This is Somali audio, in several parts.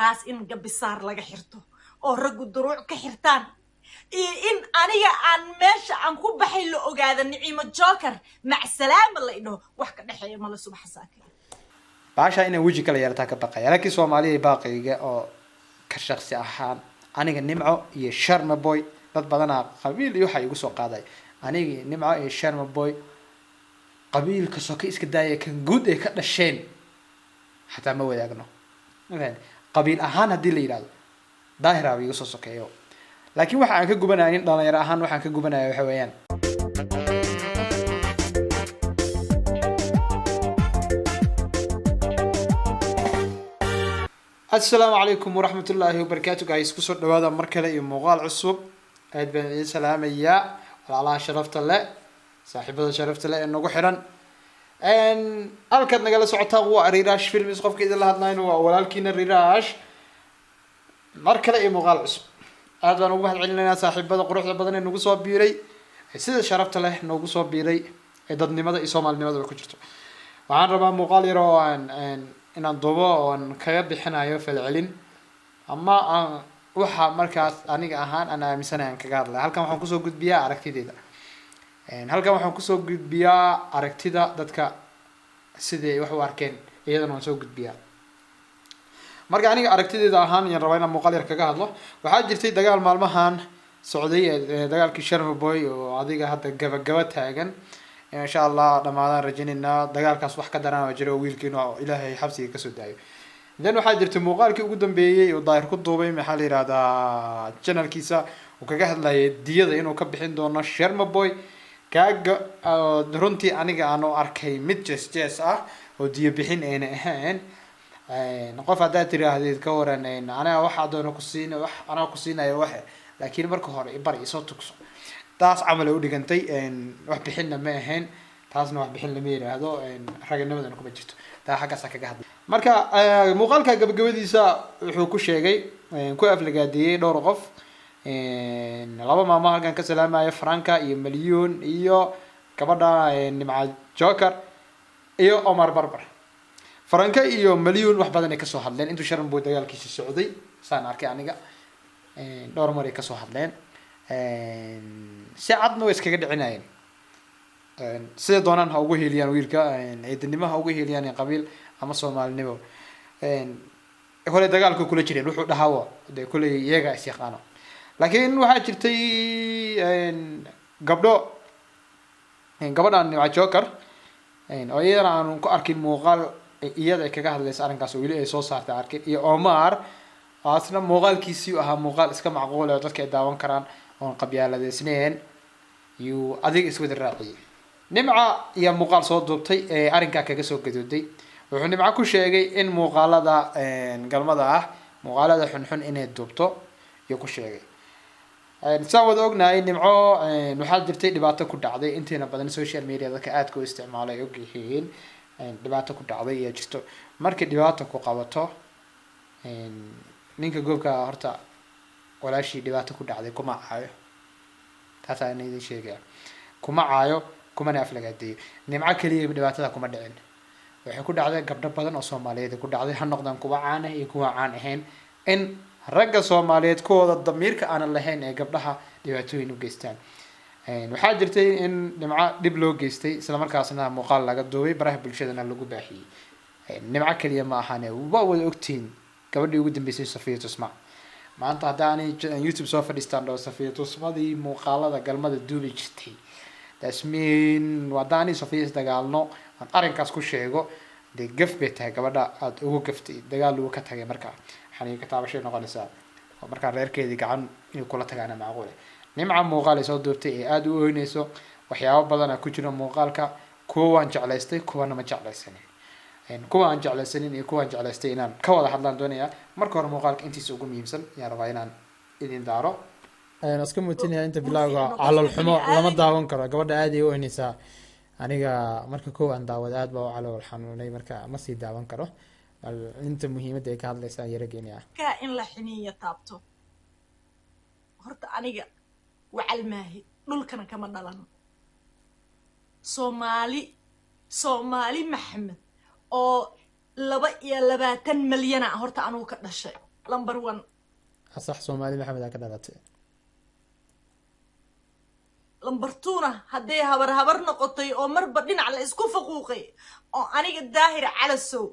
Taas in gabisaar laga xirto oo raggu duruuc ka xirtaan iyo in aniga aan meesha aan ku baxay la ogaado Niciimo Joker macsalaama la idhaho, wax ka dhexeeya mala subaxa saaka. Baashaa inay weji kala yeelataa ka baqaya, laakiin Soomaaliya baaqayga oo ka shaqsi ahaan aniga Nimco iyo Sharma Boy, dad badanaa qabiil iyo waxa igu soo qaaday. Aniga Nimco iyo Sharma Boy qabiilka soka iska daaya, kan guud ay ka dhasheen xataa ma wadaagno. Ma fahanti? Qabiil ahaan haddii la yidhahdo Daahiraaba iga soo sokeeyo, laakiin waxa aan ka gubanaya nin dhalinyaro ahaan, waxaan ka gubanaya waxa weeyaan Assalaamu calaykum waraxmatullaahi wabarakaatu. Guys, kusoo dhawaada mar kale iyo muuqaal cusub. Aad baan idiin salaamayaa, walaalaha sharafta leh, saaxiibada sharafta leh ee nagu xiran. Halkaad nagala socotaan waa Rirash Films. Qofka idinla hadlayna waa walaalkiina Rirash. Mar kale iyo muuqaal cusub. Aad baan ugu mahad celinaynaa saaxiibada quruxda badan ee nagu soo biiray, sida sharafta leh noogu soo biiray, ee dadnimada iyo soomaalinimadaba ku jirto. Waxaan rabaa muuqaal yar oo aan inaan duubo oon kaga bixinayo falcelin ama aan waxa markaas aniga ahaan aan aaminsanahay aan kaga hadlay. Halkan waxaan kusoo gudbiyaa aragtideyda, halkan waxaan kusoo gudbiyaa aragtida dadka siday wax u arkeen, iyadana waan soo gudbiyaa. Marka aniga aragtideyda ahaan ayaan rabaa inaan muuqaal yar kaga hadlo. Waxaa jirtay dagaal maalmahan socday, dagaalkii Sharma Boy oo adiga hadda gabagaba taagan, insha Allah dhamaadaan rajaynaynaa. Dagaalkaas wax ka daran oo jira oo wiilkiina Ilaahay xabsiga kasoo daayo. Then waxaa jirtay muuqaalkii ugu dambeeyey oo Daahir ku duubay, maxaa la yihahdaa, channelkiisa, uu kaga hadlayay diyada inuu ka bixin doono Sharma Boy. Kaaga runtii aniga aan u arkay mid jees jees ah oo diyo bixin ayna ahayn. Qof haddaad tiraahdeed ka waran, aniga waxaa doona ku siin, wax anaa ku siinayo wax, laakiin marka hore ibar isoo tugso, taas camal ay u dhigantay. Wax bixinna ma ahayn, taasna wax bixin lama yiraahdo, raganimadana kuma jirto. Taa xaggaasa kaga hadlay. Marka muuqaalka gabagabadiisa wuxuu ku sheegay, ku aflagaadeeyey dhowr qof, laba maamo halkan ka salaamaya, Franka iyo Malyun iyo gabadha Nimca Joker iyo Omar Barbar. Franka iyo Malyun wax badan ay kasoo hadleen intuu Sharma Boy dagaalkiisa socday, saan arkay aniga dhowr mar ay kasoo hadleen, si cadna way iskaga dhicinayeen. Sida doonaan ha ugu hiiliyaan wiilka, ciidanimo ha ugu hiiliyaan, qabiil ama soomaalinimo, hore dagaalka kula jireen wuxuu dhahawo dee kulley iyaga is yaqaano. Laakiin waxaa jirtay gabdho, gabadhan Nimca Joker oo iyadana aanu ku arkin muuqaal iyada ay kaga hadlaysa arrinkaas oo weli ay soo saartay arkin, iyo Omar asna muuqaalkiisii ahaa muuqaal iska macquul oo dadka ay daawan karaan oon qabyaaladeysneen, yuu adiga iswada raaciyey. Nimca ayaa muuqaal soo duubtay ee arrinkaa kaga soo gadooday. Wuxuu Nimco ku sheegay in muuqaalada galmada ah, muuqaalada xunxun inay duubto yuu ku sheegay. Saan wada ognahay, Nimco waxaa jirtay dhibaato ku dhacday. Intiina badan social media dadka aadka u isticmaalo ay ogyihiin dhibaato ku dhacday ayaa jirto. Markii dhibaato ku qabato, ninka goobka horta walaashii dhibaato ku dhacday kuma caayo, taasaa ina idin sheegaya. Kuma caayo, kumana aflagaadeeyo. Nimco keliya dhibaatada kuma dhicin, waxay ku dhacday gabdho badan oo Soomaaliyeed ku dhacday, ha noqdaan kuwa caan ah iyo kuwa caan ahayn, in ragga Soomaaliyeed kuwooda damiirka aanan lahayn ee gabdhaha dhibaatooyin u geystaan. Waxaa jirtay in Nimco dhib loo geystay, isla markaasna muuqaal laga duubay, baraha bulshadana lagu baahiyey. Nimco keliya ma ahane, waa wada ogtihiin gabadhii ugu dambeysay, Safiya Tusma. Maanta haddaanay YouTube soo fadhiistaan dhao Safiya Tusmadii muuqaalada galmada duubi jirtay, dasmin haddaanay Safiya isdagaalno aan arrinkaas ku sheego, dee gaf bay tahay, gabadha aada ugu gaftay dagaal ugu ka tagay. Marka xaniga taabashay noqonaysaa oo markaa reerkeedii gacan inay kula tagaana macquule. Nimca muuqaal ay soo duubtay ee aada u oynayso, waxyaabo badana ku jira muuqaalka. Kuwa waan jeclaystay, kuwana ma jeclaysanin. Kuwa aan jeclaysanin iyo kuwa aan jeclaystay inaan ka wada hadlaan doonayaa. Marka hore muuqaalka intiisa ugu muhiimsan ayaan rabaa inaan idin daaro. Iska muujinaya inta bilowga calool xumo lama daawan karo, gabadha aad ay u oynaysaa. Aniga marka kow aan daawada aad baa u calool xanuunay, marka ma sii daawan karo. Bal inta muhiimadda ay ka hadlaysa aan yara geenaya. Ka in la xiniiyo taabto horta aniga wacal maahi, dhulkana kama dhalan. Soomaali, Soomaali Maxamed oo 22 malyana horta anugu ka dhashay. Number one. Sax, Soomaali Maxamed aa ka dhalatay. Number two-na, hadday habar habar noqotay oo marba dhinac la isku faquuqay oo aniga Daahir Calasow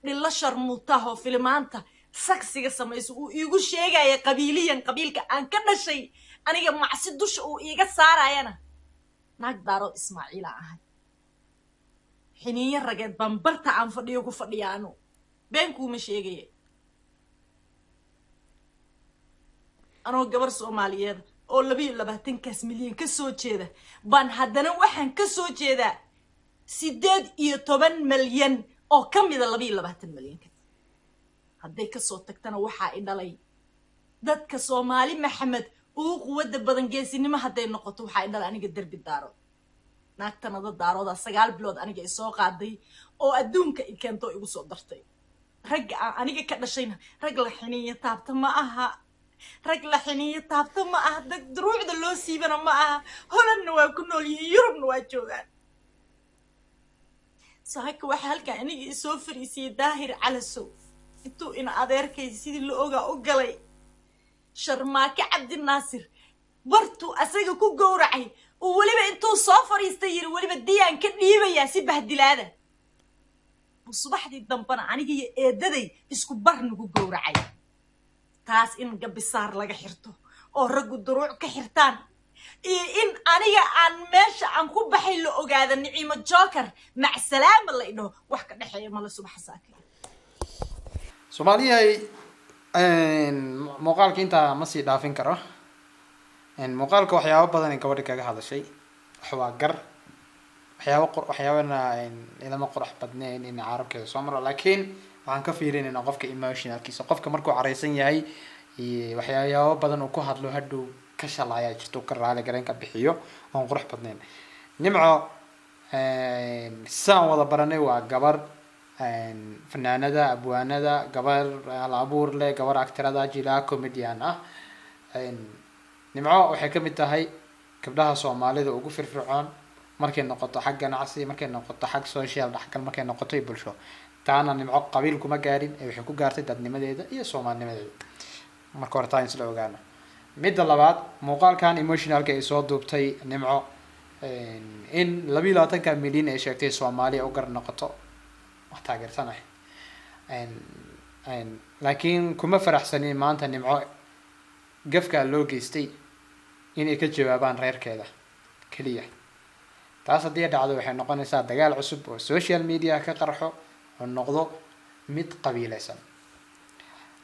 dhillo sharmuutahoo filimaanta saksiga samayso uu iigu sheegaya qabiiliyan qabiilka aan ka dhashay, aniga macsi dusha uu iiga saarayana, naag Daarood Ismaaciila ahay. Xiniinyo rageed baan barta aan fadhiyo ku fadhiya. Anu been kuuma sheegaya. Anoo gabar Soomaaliyeed oo 22-kaas milyan ka soo jeeda baan haddana waxaan ka soo jeedaa 18 milyan oo ka mida 22 milyanka. Hadday kasoo tagtana, waxaa i dhalay dadka Soomaali Maxamed ugu quwadda badan. Geesinimo hadday noqoto, waxaa i dhalay aniga derbi Daarood. Naagtanada Daarooda 9 bilood aniga isoo qaaday oo adduunka i keento, igu soo dartay. Ragga aan aniga ka dhashayna rag la xiniinyo taabta ma aha, rag la xiniinyo taabta ma aha, dad duruucda loo siibana ma aha. Holandna waa ku nool yihiin, Yurubna waa joogaan. Saaka waxaa halkaa aniga isoo fariisiyey Daahir Calasow intuu ina adeerkay sidii la ogaa u galay Sharmaake Cabdinaasir, bartuu asaga ku gowracay, uu weliba intuu soo fadhiistay yiri weliba diyaan ka dhiibayaa si bahdilaada. Subaxdii dambana aniga iyo eedaday isku bar nagu gowracay. Taas in gabisaar laga xirto oo raggu duruuc ka xirtaan iyo in aniga aan meesha aan ku baxay la ogaado, Niciimo Joker macsalaama la idhaho, wax ka dhexeeya mala subaxa saaka. Soomaaliyahay, muuqaalka intaa ma sii dhaafin karo. Muuqaalka waxyaabo badan ay gabadha kaga hadashay. Wax waa gar, waxyaabo waxyaabana ilama qurux badneyn in carabkeeda soo maro, laakiin waxaan ka fiirinaynaa qofka emotionalkiisa. Qofka markuu careysan yahay iyo waxyaabo badan uu ku hadlo, hadhow ka shalaayaa jirto, uu ka raali garan ka bixiyo oon qurux badneyn. Nimco saan wada baranay waa gabar fanaanada, abwaanada, gabar hal abuur leh, gabar actorada, jilaa, comedian ah. Nimco waxay kamid tahay gabdhaha Soomaalida ugu firfircoon markay noqoto xag ganacsi, markay noqoto xag social dhexgal, markay noqoto bulsho. Taana Nimco qabiil kuma gaarin ee waxay ku gaartay dadnimadeeda iyo soomaalinimadeeda. Marka hore taa in isla ogaano. Midda labaad, muuqaalkan emotionalka ay soo duubtay Nimco, in 22-ka milyan ay sheegtay Soomaaliya u gar noqoto, wax taageersanahay, laakiin kuma faraxsanin maanta Nimco gafkaa loo geystay inay ka jawaabaan reerkeeda keliya. Taas haddii dhacdo, waxay noqonaysaa dagaal cusub oo social media ka qarxo oo noqdo mid qabiileysan.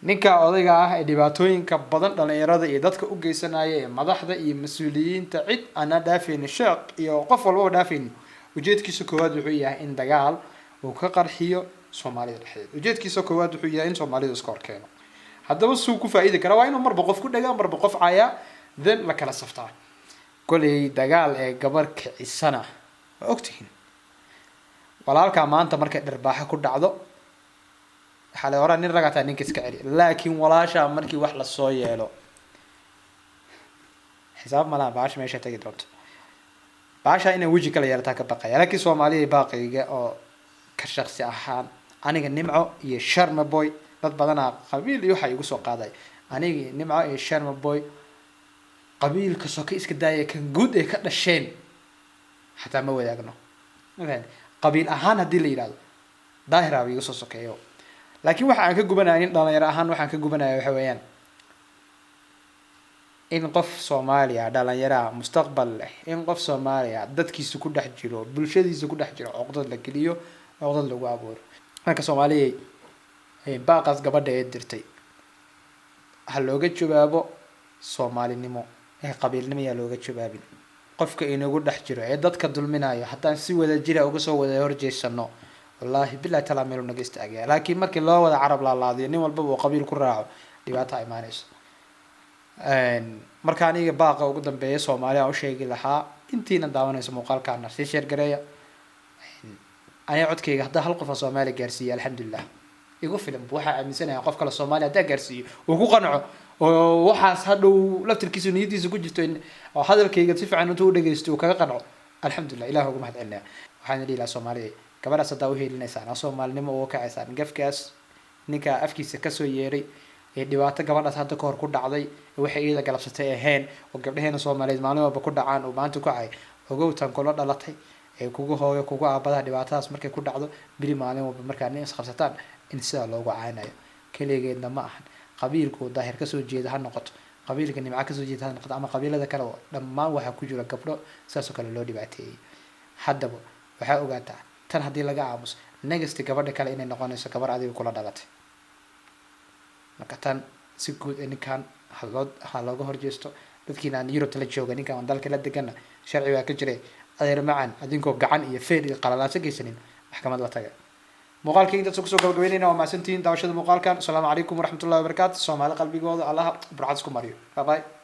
Ninka odayga ah ee dhibaatooyinka badan dhalinyarada iyo dadka u geysanaya ee madaxda iyo mas-uuliyiinta cid aanaa dhaafaynin, sheekh iyo qof walbaba dhaafaynin, ujeedkiisa koowaad wuxuu yahay in dagaal uu ka qarxiyo Soomaalida dhexdeeda. Ujeedkiisa koowaad wuxuu yahay in Soomaalida iska horkeeno. Haddaba suu ku faa'iidi karaa waa inuu marba qof ku dhagaa, marba qof caayaa, then la kala saftaa. Koley dagaal ee gabar kicisana waa ogtihiin. Walaalkaa maanta markay dharbaaxo ku dhacdo, waxaa la oraa nin ragataa, ninka iska celi. Laakiin walaashaa markii wax lasoo yeelo, xisaab malaha baasha meesha tagi doonto. Baasha inay weji kala yeelataa ka baqaya. Laakiin Soomaaliya, baaqayga oo ka shaqsi ahaan aniga, Nimco iyo Sharma Boy, dad badanaa qabiil iyo waxa igu soo qaaday. Aniga Nimco iyo Sharma Boy qabiilka soka iska daaya, kan guud ay ka dhasheen xataa ma wadaagno. Ma fahanti? Qabiil ahaan haddii la yidhahdo, Daahiraaba iga soo sokeeyo. Laakiin waxa aan ka gubanaya, nin dhalinyaro ahaan waxaan ka gubanaya waxa weeyaan in qof Soomaaliya, dhalinyaraha mustaqbal leh, in qof Soomaaliya dadkiisa ku dhex jiro, bulshadiisa ku dhex jiro, cuqdad la geliyo, cuqdad lagu abuuro. Marka Soomaaliya, baaqaas gabadha ee dirtay ha looga jawaabo soomaalinimo ee qabiilnimo yaa looga jawaabin. Qofka inagu dhex jiro ee dadka dulminayo, haddaan si wada jira uga soo wada horjeesano, wallaahi bilahi talaa meelu naga istaagaya. Laakiin markii loo wada carab laalaadiyo, nin walbaba uu qabiil ku raaco, dhibaata imaanayso. Marka aniga baaqa ugu dambeeya Soomaaliya aan u sheegi lahaa, intiina daawanayso muuqaalkaana sii share gareeya. Aniga codkayga haddaa hal qof oo Soomaaliya gaarsiiya, alxamdulilah, igu filan. Waxaa aaminsanayaa qof kale Soomaaliya haddaa gaarsiiyo uu ku qanco oo waxaas hadhow laftirkiisu niyadiisa ku jirto oo hadalkayga si fiican intuu u dhegeysto uu kaga qanco, alxamdulilah, Ilah ugu mahad celinaya. Waxaan dhihi lahaa Soomaaliya, gabadhaas haddaa uheelinaysaan oo soomaalinimo uga kacaysaan, gafkaas ninka afkiisa kasoo yeeray. Ee dhibaato gabadhaas hadda kahor ku dhacday, waxay iyada galabsatay ahayn oo gabdhaheena Soomaaliyeed maalin walba ku dhacaan oo maanta ku cay. Ogowtan kula dhalatay ee kugu hooyo kugu aabadaha, dhibaatadaas markay ku dhacdo beri maalin walba markaa nin isqabsataan in sidaa loogu caanayo. Keligeedna ma ahan. Qabiilku Daahir kasoo jeeda ha noqoto, qabiilka Nimca kasoo jeeda ha noqoto, ama qabiilada kale, dhammaan waxaa ku jira gabdho sidaasoo kale loo dhibaateeyey. Haddaba waxaa ogaataa, tan haddii laga aamuso, next gabadha kale inay noqonayso gabar adiga kula dhalatay. Marka tan si guud ee ninkan haloo ha looga horjeesto. Dadkiina aan Yurubta la jooga, ninkan aan dalka la degana, sharci baa ka jiray. Adeer macan, adinkoo gacan iyo feer iyo qalalaaso geysanin, maxkamad la taga. Muuqaalkii intaas kusoo gabagabeynayna. Waa mahadsantihiin daawashada muuqaalkan. Asalaamu calaykum waraxmatullahi wabarakaatu. Soomaali qalbigooda Allaha burcad isku mariyo. Bye bye.